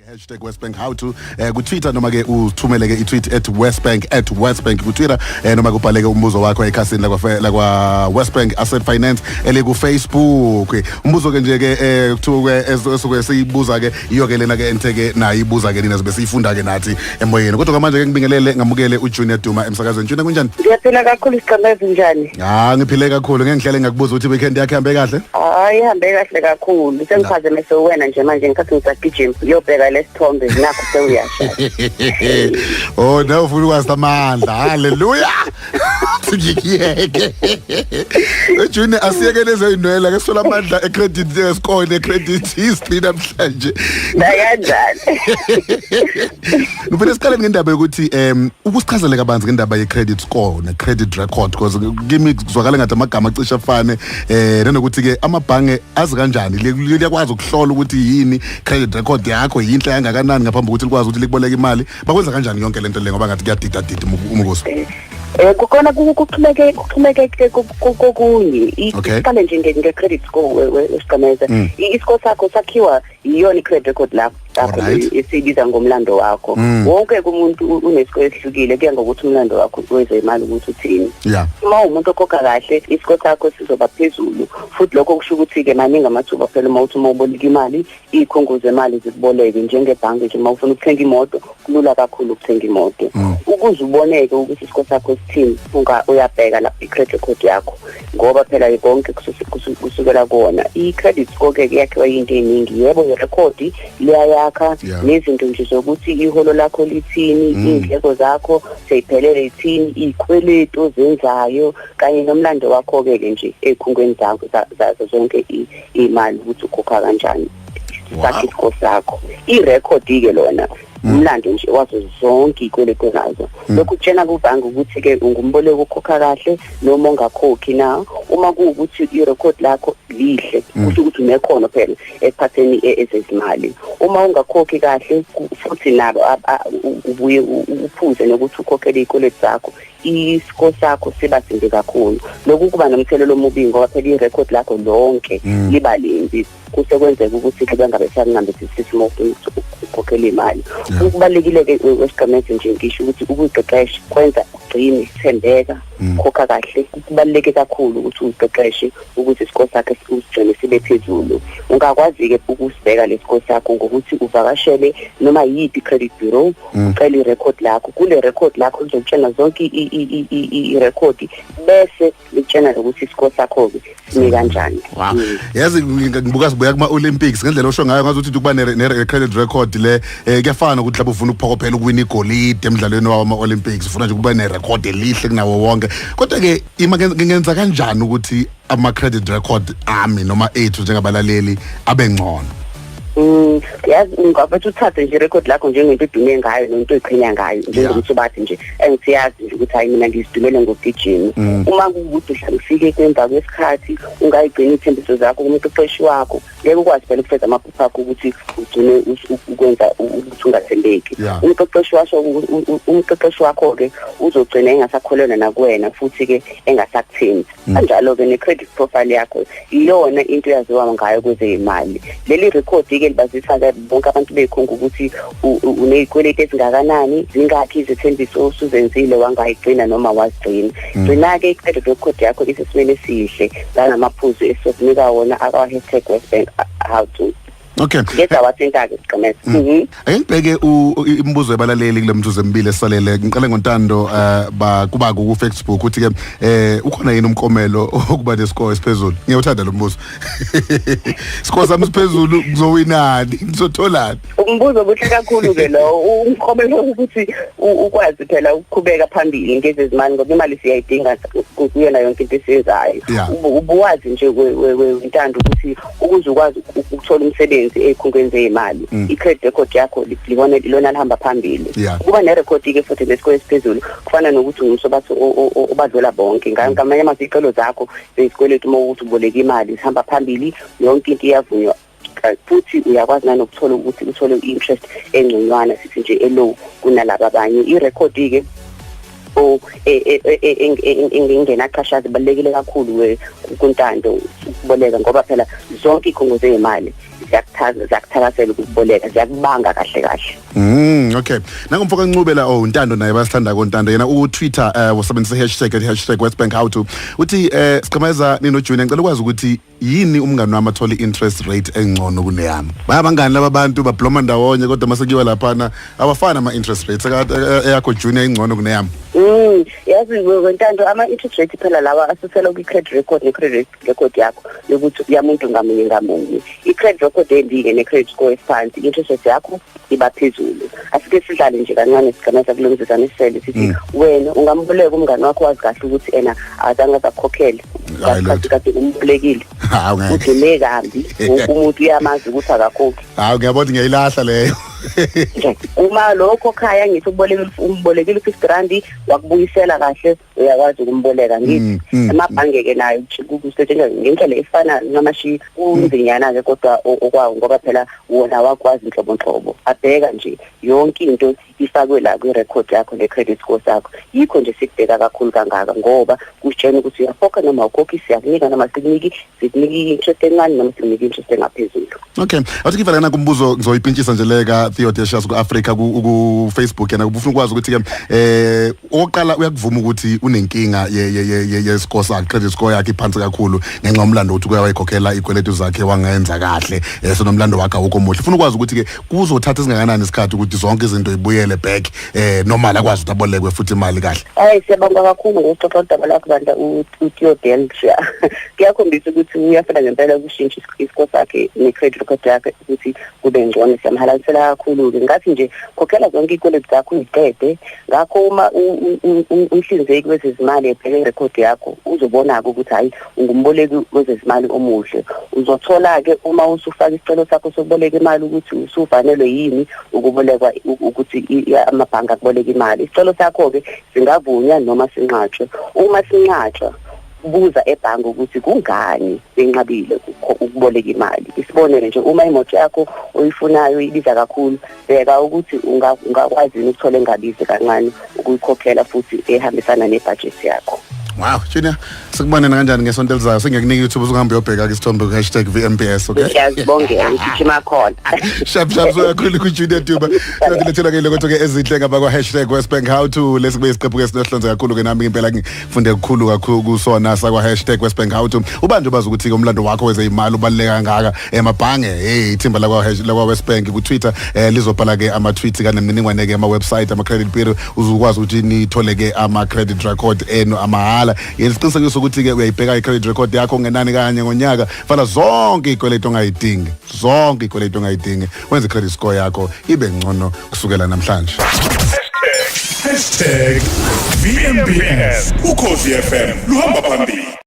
#WestBankHowTo ku Twitter, noma ke uthumele ke i-tweet @WestBank, @WestBank ku Twitter, noma kubhaleke umbuzo wakho ekhasini lakwa WestBank Asset Finance eliku Facebook. Umbuzo ke nje ke kuthiwa ke esuke siyibuza ke iyo ke lena ke enteke nayo ibuza ke nina, sibe siyifunda ke nathi emoyeni. Kodwa manje ke ngibingelele, ngamukele uJunior Duma emsakazweni. Junior, kunjani? Ngiyaphila kakhulu, Sigqemeza, njani? Ah, ngiphile kakhulu. Ngeke ngihlale ngakubuza ukuthi weekend yakhe ihambe kahle. Hayi, ihambe kahle kakhulu. Sengiphazeme wena nje manje ngikhathi ngisagijima ngiyobheka lesithombe, nakho sewuyasha. Oh, nawe ufuna ukwazi amandla. Haleluya. Ngikiyeke. Junior, asiyeke lezo inwele ke, sola amandla e-credit score ne-credit history namhlanje. Nakanjani? Ngifuna siqale ngendaba yokuthi ukusichazele kabanzi ngendaba ye-credit score ne-credit record, because kimi kuzwakala ngathi amagama acishe afane, nanokuthi ke amabhange azi kanjani, liyakwazi ukuhlola ukuthi yini credit record yakho, yinhle kangakanani, ngaphambi kokuthi likwazi ukuthi likuboleke imali. Bakwenza kanjani yonke lento le, ngoba ngathi kuyadida dida umukuso? Kukhona kuxhumeke kokunye. Siqale nje nge-credit score, weSigqemeza. I-score sakho sakhiwa iyona i-credit record lakho esiyibiza ngomlando wakho. Wonke umuntu une-score esihlukile, kuya ngokuthi umlando wakho wezemali ukuthi uthini. Uma umuntu okhokha kahle, i-score sakho sizoba phezulu, futhi lokho kusho ukuthi-ke maningi amathuba phela uma uthi uma uboleka imali, iy'khungo zemali zikuboleke, njengebhange nje. Uma ufuna ukuthenga imoto, kulula kakhulu ukuthenga imoto. Ukuze uboneke ukuthi i-score sakho sithini, uyabheka lapha i-credit record yakho, ngoba phela konke kusukela kuwona. I-credit score-ke kuyakhiwa into ey'ningi, yebo, irekhodi liyayakha nezinto nje zokuthi iholo lakho lithini, iy'ndleko zakho seyiphelele ithini, iy'kweletu ozenzayo, kanye nomlando wakho-ke ke nje ey'khungweni zakho zazo zonke iy'mali, ukuthi ukhokha kanjani. Sakhe i-score sakho, irekhodi-ke lona umlando nje wazo zonke iy'kweletu onazo. Lokhu kutshena kubhange ukuthi-ke ungumboleki okhokha kahle noma ongakhokhi na. Uma kuwukuthi irekhodi lakho lihle, kusho ukuthi unekhono phela ekuphatheni ezezimali. Uma ungakhokhi kahle futhi nabo ubuye uphuze nokuthi ukhokhele iy'kweletu zakho, i-score sakho siba simbi kakhulu. Lokhu kuba nomthelela omubi, ngoba phela irekhodi lakho lonke liba limbi, kusekwenzeka ukuthi-ke bengabe sakunambithisisi uma ufuna ukuthi ukhokhele imali. Kubalulekile-ke, weSigqemeza, nje ngisho ukuthi ukuziqeqesha kwenza ugcine thembeka, khokha kahle. Kubaluleke kakhulu ukuthi uziqeqeshe ukuthi i-score sakhe usigcine sibe phezulu. Ungakwazi-ke ukusibheka le score sakho ngokuthi uvakashele noma yiphi i-credit bureau, ucele irekhodi lakho. Kule rekhodi lakho lizokutshena zonke irekhodi, bese likutshena nokuthi i-score sakho-ke sime kanjani. Wow. Yazi, ngibuka sibuya kuma Olympics, ngendlela osho ngayo ngathi ukuba ne credit record le kuyafana ukuthi lapho ufuna ukuphokophela ukuwina igolide emidlalweni wawo ama Olympics, ufuna nje ukuba ne record elihle kunawo wonke. Kodwa ke ima ngenza kanjani ukuthi ama credit record ami noma ethu njengabalaleli abe ngcono? Yazi, ungabe uthathe nje irekhodi lakho njengento odume ngayo nento oyiqhenya ngayo, njengomsubathi nje engisiyazi nje ukuthi hayi, mina ngizidumele ngokugijima. Uma kuwukuthi uhlala ufike emva kwesikhathi, ungayigcina iy'thembiso zakho kumqeqeshi wakho, ngeke ukwazi phela ukufeza amaphupho akho ukuthi ugcine ukwenza ukuthi ungathembeki. Umqeqeshi washo umqeqeshi wakho-ke uzogcina engasakholelwa nakuwena, futhi-ke engasakuthembi. Kanjalo-ke ne-credit profile yakho, iyona into eyaziwa ngayo kwezeyimali. Leli rekhodi-ke libazisa-ke bonke abantu bey'khunga ukuthi uney'kweletu ezingakanani, zingakhi izethembiso osuzenzile wangayigcina noma wazigcina. Gcina-ke i-credit record yakho isesimeni esihle ngangamaphuzu esizokunika wona akawa #WestBankHowTo. Ngezawathinta-ke, Sigqemeza. Ake ngibheke imibuzo yabalaleli kule mzuzu emibili esalele. Ngiqale ngoNtando ba kuba ku Facebook, uthi ke ukhona yini umkomelo okuba ne-score esiphezulu? Ngiyawuthanda lo mbuzo. Score sami siphezulu, ngizowinani? Ngizotholani? Umbuzo omuhle kakhulu-ke lo. Umkhomelo ukuthi ukwazi phela ukuqhubeka phambili ngezezimali, ngoba imali siyayidinga kuyona yonke into esiyenzayo. Ubuwazi nje, wentando, ukuthi ukuze ukwazi ukuthola umsebenzi ey'khungweni zey'mali, i-credit record yakho libona lona lihamba phambili. Ukuba nerekhodi-ke futhi ne-score esiphezulu kufana nokuthi ungumsobathi obadlula bonke. Ngamanye amazwi, iy'celo zakho zezikweletu, uma ukuthi uboleka imali, zihamba phambili, yonke into iyavunywa, futhi uyakwazi nanokuthola ukuthi uthole i-interest engconywana, sithi nje e-low kunalaba abanye. Irekhodi-ke o engenachashazi ibalulekile kakhulu kuNtando ukuboleka, ngoba phela zonke iy'khungo zey'mali Ziyakuthanda, ziyakuthakasela ukuboleka, ziyakubanga kahle kahle. Okay. Nangumfoka Ncube la, oh, Ntando naye basithanda koNtando. Yena u Twitter wasebenzisa hashtag at #WestBankHowTo. Uthi siqhameza nino Junior, ngicela ukwazi ukuthi yini umngani wami athola i-interest rate engcono kuneyami. Bayabangani laba bantu, babloma ndawonye, kodwa mase kuyiwa laphana awafani ama interest rates. Eyakho Junior ingcono kuneyami. Yazi wentando, ama interest rate phela lawa asuselwa kwi-credit record ne-credit record yakho yokuthi yamuntu ngamunye ngamunye. I-credit record embi ne-credit score esiphansi, i-interest rate yakho iba phezulu. Asike sidlale nje kancane, sigameza kulungisa nesele, sithi wena ungamboleka umngani wakho wazi kahle ukuthi ena azange azakukhokhele Hayi, ngasikhathi kade umbolekile? Hawu, ngeke. Ugcine kambi, wonke umuntu uyamazi ukuthi akakhokhi. Hawu, ngiyabona, ngiyayilahla leyo. Nje uma lokho khaya ngithi ubolekile, umbolekile u-50 rand, wakubuyisela kahle, uyakwazi ukumboleka, ngithi amabhange ke nayo kusetshenziswa ngendlela efana ncamashi. Kunzinyana ke kodwa okwawo, ngoba phela wona wakwazi inhlobo nhlobo, abheka nje yonke into ifakwe la kwi-record yakho ne-credit score sakho. Yikho nje sikubheka kakhulu kangaka, ngoba kusitshena ukuthi uyakhokha noma awukhokhi, siyakunika noma sikuniki, sikunika i-interest encane noma sikunika i-interest engaphezulu. Okay. Athi ngivela na kumbuzo, ngizoyipintshisa nje leka Theodosius ku Africa ku Facebook. Yena ufuna ukwazi ukuthi ke okokuqala uyakuvuma ukuthi unenkinga ye score sakhe, credit score yakhe iphansi kakhulu ngenxa yomlando ukuthi kuya wayikhokhela ikweletu zakhe wangenza kahle, sonomlando wakhe awukho muhle. Ufuna ukwazi ukuthi ke kuzothatha isingakanani isikhathi ukuthi zonke izinto ibuyele back normal, akwazi ukuthi abolekwe futhi imali kahle. Hayi, siyabonga kakhulu ngokuxoxa udaba lakho bandla uTheodelsia. Kuyakhombisa ukuthi uyafuna ngempela ukushintsha iscore sakhe ne-credit record yakhe ukuthi kube ngcono. Siyamhalalisela kakhulu-ke. Ngathi nje khokhela zonke iy'kweletu zakho uyiqede. Ngakho uma umhlinzeki wezezimali ebheke irekhodi yakho, uzobona-ke ukuthi hhayi, ungumboleki wezezimali omuhle. Uzothola-ke uma usufaka isicelo sakho sokuboleka imali ukuthi usufanelwe yini ukubolekwa, ukuthi amabhange akuboleka imali. Isicelo sakho-ke singavunywa noma sinqatshwe. Uma sinqatshwa, buza ebhange ukuthi kungani benqabile ukuboleka imali. Isibonelo nje, uma imoto yakho oyifunayo ibiza kakhulu, bheka ukuthi ungakwazi yini ukuthola engabizi kancane ukuyikhokhela futhi ehambisana nebudget yakho. Wow, Junior, sikubonena kanjani ngesonto elizayo? Sengiyakunika ithuba usuhambe uyobheka ke isithombe ku #VMBS, okay? Ngiyazibongela, ngigijima khona. Sharp sharp, so kakhulu ku Junior Duba. Siyakulethela ke lokho ke ezinhle ngaba kwa #WestBankHowTo. Lesi kube isiqephu ke sinohlonze kakhulu ke, nami impela ngifunde kakhulu kakhulu kusona sakwa #WestBankHowTo. Ubanje bazi ukuthi ke umlando wakho wezeyimali ubaluleka kangaka emabhange. Hey, ithimba lakwa Westbank ku Twitter lizobhala ke ama tweets kanemininingwane ke ama website, ama credit bureau, uzokwazi ukuthi nithole ke ama credit record enu amahala. Yesiqinisekiso ukuthi ke uyayibheka i-credit record yakho ngenani kanye ngonyaka. Vala zonke izikweletu ongayidingi, zonke izikweletu ongayidingi, wenze i-credit score yakho ibe ngcono kusukela namhlanje. #VMBS, Ukhozi FM luhamba phambili.